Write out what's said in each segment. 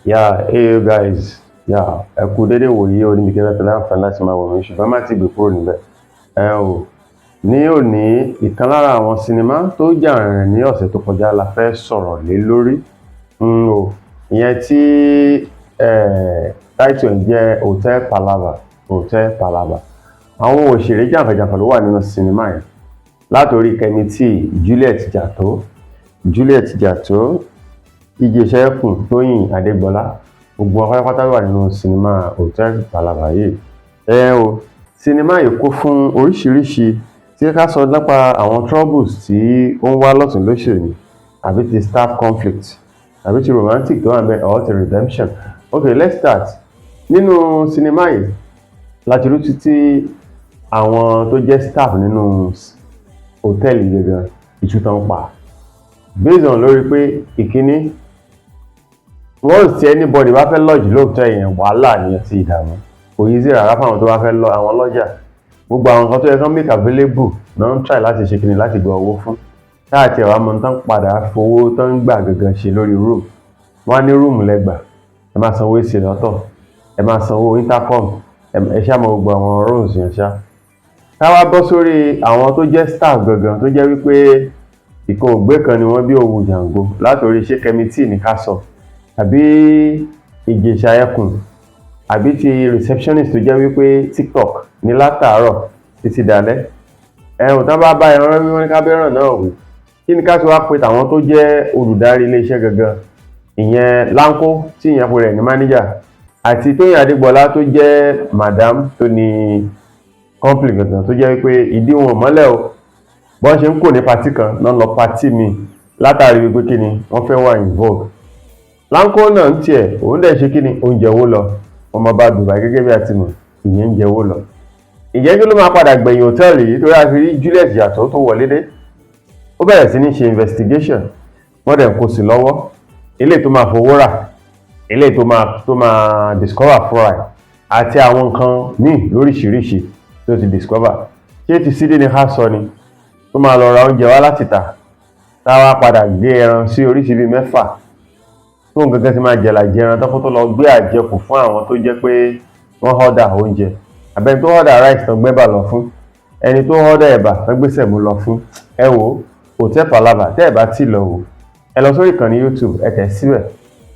Yeah, hey guys, yeah, ẹ kú dédé wòyí o níbi kẹ́kẹ́ tẹ́lẹ̀ àǹfààní láti máa wò mí, ṣùgbọ́n má ti gbé kúrò níbẹ̀. Ẹ o, ní òní, ìkan lára àwọn sinimá tó jà rìnrìn ní ọ̀sẹ̀ tó kọjá la fẹ́ sọ̀rọ̀ lé lórí. O, ìyẹn tí title ẹ̀ jẹ́ Hotel Palava, Hotel Palava. Àwọn òṣèré jàǹkànjàǹkàn ló wà nínú sinimá yẹn. Látòrí Kẹ́mi T, Juliet Jatto, Juliet Jatto, Ìjẹ̀ṣà Ẹkùn, Tóyìn Adégbọlá, gbogbo wọn pátápátá ló wà nínú sinimá Hotel Palava yìí. Ẹ o, sinimá yìí kún fún oríṣiríṣi tí ká sọ nípa àwọn troubles tí ó ń wá lọ́tùn lósì ni, àbí ti staff conflict, àbí ti romantic tó wà níbẹ̀, or ti redemption. Okay, let's start. Nínú sinimá yìí láti rí títí àwọn tó jẹ́ staff nínú hòtẹ́ẹ̀lì gangan ìtútàn pa, based on lórí pé ìkíní, once tí anybody bá fẹ́ lodge lóòótọ́ yẹn, wàhálà ni àti ìdààmú. Kò easy rárá fáwọn tó bá fẹ́ lọ, àwọn lọ́jà. Gbogbo àwọn nǹkan tó yẹ kán make available náà ń try láti ṣe kíni, láti gba owó fún táàtì ẹ̀wà mọ̀ tán padà fowó tán ń gbà gangan ṣe lórí room. Wọ́n á ní room lẹ́gbà, ẹ máa sanwó AC lọ́tọ̀, ẹ máa sanwó intercom, ẹ ṣáà mọ gbogbo àwọn rooms yẹn ṣá. Ká wá bọ́ sórí àwọn tó jẹ́ staff gangan, tó jẹ́ wípé ìkan ògbé kan ni wọ́n bí òwú jàǹgó, látòrí ṣé Kẹ́mi T ní ká sọ, àbí Ìjẹ̀ṣà Ẹkùn, àbí ti receptionist tó jẹ́ wípé TikTok ní látàárọ̀ títí dalẹ́. Ẹ̀hùn tán bá bá ẹran wí, wọ́n ní ká bẹ́ràn náà wí. Kí ni ká ti wá pe tàwọn tó jẹ́ olùdarí iléeṣẹ́ gangan, ìyẹn Láńkó tí ìyẹn pè rẹ̀ ní manager, àti Tóyìn Adégbọlá tó jẹ́ madam tó ní company gangan, tó jẹ́ wípé ìdí wọn mọ́lẹ̀ o, bọ́n ṣe ń kò ní party kan náà lọ party mi, látàrí wípé kí ni wọ́n fẹ́ wà involve. Láńkó náà ń tiẹ̀, òun dẹ̀ ṣe kí ni, oúnjẹ owó lọ, ọmọ bá Dubai gẹ́gẹ́ bí a ti mọ̀, ìyẹn ń jẹ owó lọ. Ìjẹ́ kí ló máa padà gbẹ̀yìn hòtẹ́ẹ̀lì yìí? Torí a fi rí Juliet Jatto tó wọlé dé, ó bẹ̀rẹ̀ sí ní ṣe investigation, wọ́n dẹ̀ kó sí lọ́wọ́ eléyìí tó máa fowó rà, eléyìí tó máa discover fúnra ẹ̀, àti àwọn nǹkan míì lóríṣiríṣi tó ti discover. Ṣé ti sídìí ni ká sọ ni, tó máa lọ ra oúnjẹ wá láti tà, táwa padà gbé ẹran sí oríṣi bíi mẹ́fà, tó ń gangan ti máa jẹ̀là jẹran tó kó tó lọ gbé àjẹkù fún àwọn tó jẹ́ pé wọ́n order oúnjẹ, àbẹ́ni tó order rice tán gbẹ́bà lọ fún, ẹni tó order ẹ̀bà tán gbé sẹ̀mó lọ fún? Ẹ wò ó, Hotel Palava, tẹ́ ẹ̀ bá tí lọ wò, ẹ lọ sórí ìkànnì YouTube, ẹ tẹ̀ síbẹ̀,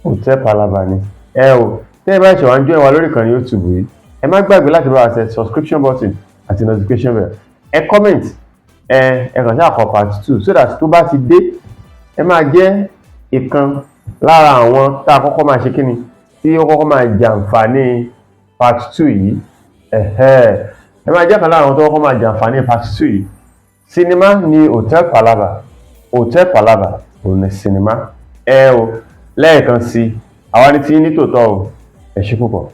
Hotel Palava ni. Ẹ o, tẹ́ ẹ bá ṣe wá ń join wa lórí ìkànnì YouTube yìí, ẹ má gbàgbé láti bá wa tẹ subscription button àti notification bell. Ẹ comment, ẹ kàn ṣáà kọ part two, so that tó bá ti dé, ẹ máa jẹ́ ìkan lára àwọn tá a kọ́kọ́ máa ṣe kíni, tí ó kọ́kọ́ máa jàǹfààní part two yìí. Ẹ máa jẹ́ kan lára àwọn tó kọ́kọ́ máa jàǹfààní part two yìí. Sinimá ni Hotel Palava, Hotel Palava òun ní sinimá. Ẹ o, lẹ́ẹ̀kan sí, àwa ní tí ní tòótọ́ o. Ẹ ṣé púpọ̀.